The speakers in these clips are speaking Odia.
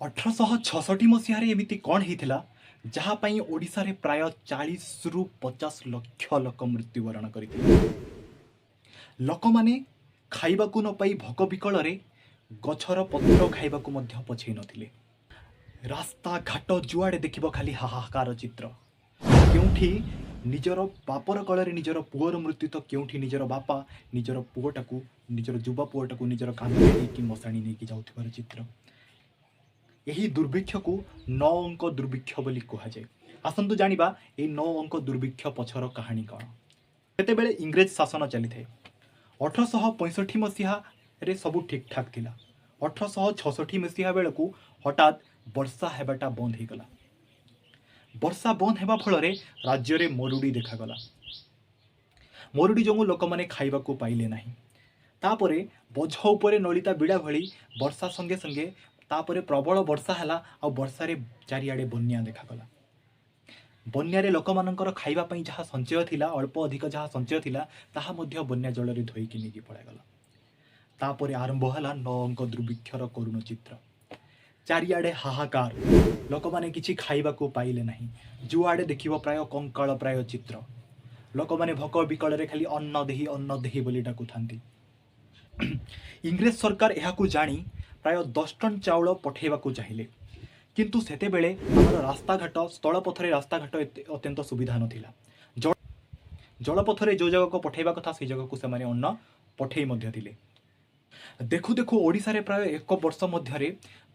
1866 ମସିହାରେ ଏମିତି କ'ଣ ହେଇଥିଲା, ଯାହା ପାଇଁ ଓଡ଼ିଶାରେ ପ୍ରାୟ 40ରୁ 50 ଲକ୍ଷ ଲୋକ ମୃତ୍ୟୁବରଣ କରିଥିଲେ? ଲୋକମାନେ ଖାଇବାକୁ ନ ପାଇ ଭୋକ ବିକଳରେ ଗଛର ପତ୍ର ଖାଇବାକୁ ମଧ୍ୟ ପଛେଇ ନଥିଲେ। ରାସ୍ତାଘାଟ ଯୁଆଡ଼େ ଦେଖିବ, ଖାଲି ହାହାକାର ଚିତ୍ର। କେଉଁଠି ନିଜର ପାପର କଳରେ ନିଜର ପୁଅର ମୃତ୍ୟୁ ତ କେଉଁଠି ନିଜର ବାପା ନିଜର ପୁଅଟାକୁ, ନିଜର ଯୁବା ପୁଅଟାକୁ ନିଜର କାନ୍ଧରେ ନେଇକି ମଶାଣି ନେଇକି ଯାଉଥିବାର ଚିତ୍ର। ଏହି ଦୁର୍ଭିକ୍ଷକୁ ନଅ ଅଙ୍କ ଦୁର୍ଭିକ୍ଷ ବୋଲି କୁହାଯାଏ। ଆସନ୍ତୁ ଜାଣିବା, ଏହି ନଅ ଅଙ୍କ ଦୁର୍ଭିକ୍ଷ ପଛର କାହାଣୀ କ'ଣ। ସେତେବେଳେ ଇଂରେଜ ଶାସନ ଚାଲିଥାଏ। 1865 ମସିହାରେ ସବୁ ଠିକ୍ଠାକ୍ ଥିଲା। 1866 ମସିହା ବେଳକୁ ହଠାତ୍ ବର୍ଷା ହେବାଟା ବନ୍ଦ ହେଇଗଲା। ବର୍ଷା ବନ୍ଦ ହେବା ଫଳରେ ରାଜ୍ୟରେ ମରୁଡ଼ି ଦେଖାଗଲା। ମରୁଡ଼ି ଯୋଗୁଁ ଲୋକମାନେ ଖାଇବାକୁ ପାଇଲେ ନାହିଁ। ତାପରେ ବୋଝ ଉପରେ ନଳିତା ବିଡ଼ା ଭଳି ବର୍ଷା ସଙ୍ଗେ ସଙ୍ଗେ ତାପରେ ପ୍ରବଳ ବର୍ଷା ହେଲା ଆଉ ବର୍ଷାରେ ଚାରିଆଡ଼େ ବନ୍ୟା ଦେଖାଗଲା। ବନ୍ୟାରେ ଲୋକମାନଙ୍କର ଖାଇବା ପାଇଁ ଯାହା ସଞ୍ଚୟ ଥିଲା, ଅଳ୍ପ ଅଧିକ ଯାହା ସଞ୍ଚୟ ଥିଲା, ତାହା ମଧ୍ୟ ବନ୍ୟା ଜଳରେ ଧୋଇକି ନେଇକି ପଳାଇଗଲା। ତାପରେ ଆରମ୍ଭ ହେଲା ନଅ ଅଙ୍କ ଦୁର୍ଭିକ୍ଷର କରୁଣ ଚିତ୍ର। ଚାରିଆଡ଼େ ହାହାକାର। ଲୋକମାନେ କିଛି ଖାଇବାକୁ ପାଇଲେ ନାହିଁ। ଯୁଆଡ଼େ ଦେଖିବ, ପ୍ରାୟ କଙ୍କାଳ ପ୍ରାୟ ଚିତ୍ର। ଲୋକମାନେ ଭୋକ ବିକଳରେ ଖାଲି "ଅନ୍ନ ଦେହି, ଅନ୍ନ ଦେହି" ବୋଲି ଡାକୁଥାନ୍ତି। ଇଂରେଜ ସରକାର ଏହାକୁ ଜାଣି ପ୍ରାୟ 10 ଟନ୍ ଚାଉଳ ପଠାଇବାକୁ ଚାହିଁଲେ। କିନ୍ତୁ ସେତେବେଳେ ଆମର ରାସ୍ତାଘାଟ, ସ୍ଥଳପଥରେ ରାସ୍ତାଘାଟ ଏତେ ଅତ୍ୟନ୍ତ ସୁବିଧା ନଥିଲା। ଜଳପଥରେ ଯେଉଁ ଜାଗାକୁ ପଠାଇବା କଥା, ସେଇ ଜାଗାକୁ ସେମାନେ ଅନ୍ନ ପଠାଇ ମଧ୍ୟ ଥିଲେ। ଦେଖୁ ଦେଖୁ ଓଡ଼ିଶାରେ ପ୍ରାୟ ଏକ ବର୍ଷ ମଧ୍ୟରେ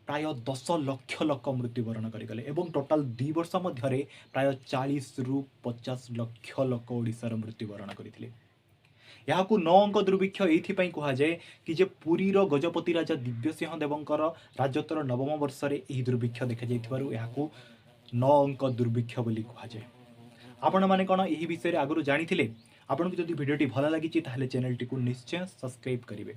ପ୍ରାୟ 10 ଲକ୍ଷ ଲୋକ ମୃତ୍ୟୁବରଣ କରିଗଲେ ଏବଂ ଟୋଟାଲ 2 ବର୍ଷ ମଧ୍ୟରେ ପ୍ରାୟ 40ରୁ 50 ଲକ୍ଷ ଲୋକ ଓଡ଼ିଶାର ମୃତ୍ୟୁବରଣ କରିଥିଲେ। ଏହାକୁ ନଅ ଅଙ୍କ ଦୁର୍ଭିକ୍ଷ ଏଇଥିପାଇଁ କୁହାଯାଏ କି ଯେ ପୁରୀର ଗଜପତି ରାଜା ଦିବ୍ୟସିଂହ ଦେବଙ୍କର ରାଜତ୍ୱର ନବମ ବର୍ଷରେ ଏହି ଦୁର୍ଭିକ୍ଷ ଦେଖାଯାଇଥିବାରୁ ଏହାକୁ ନଅ ଅଙ୍କ ଦୁର୍ଭିକ୍ଷ ବୋଲି କୁହାଯାଏ। ଆପଣମାନେ କ'ଣ ଏହି ବିଷୟରେ ଆଗରୁ ଜାଣିଥିଲେ? ଆପଣଙ୍କୁ ଯଦି ଭିଡ଼ିଓଟି ଭଲ ଲାଗିଛି, ତାହେଲେ ଚ୍ୟାନେଲଟିକୁ ନିଶ୍ଚୟ ସବସ୍କ୍ରାଇବ୍ କରିବେ।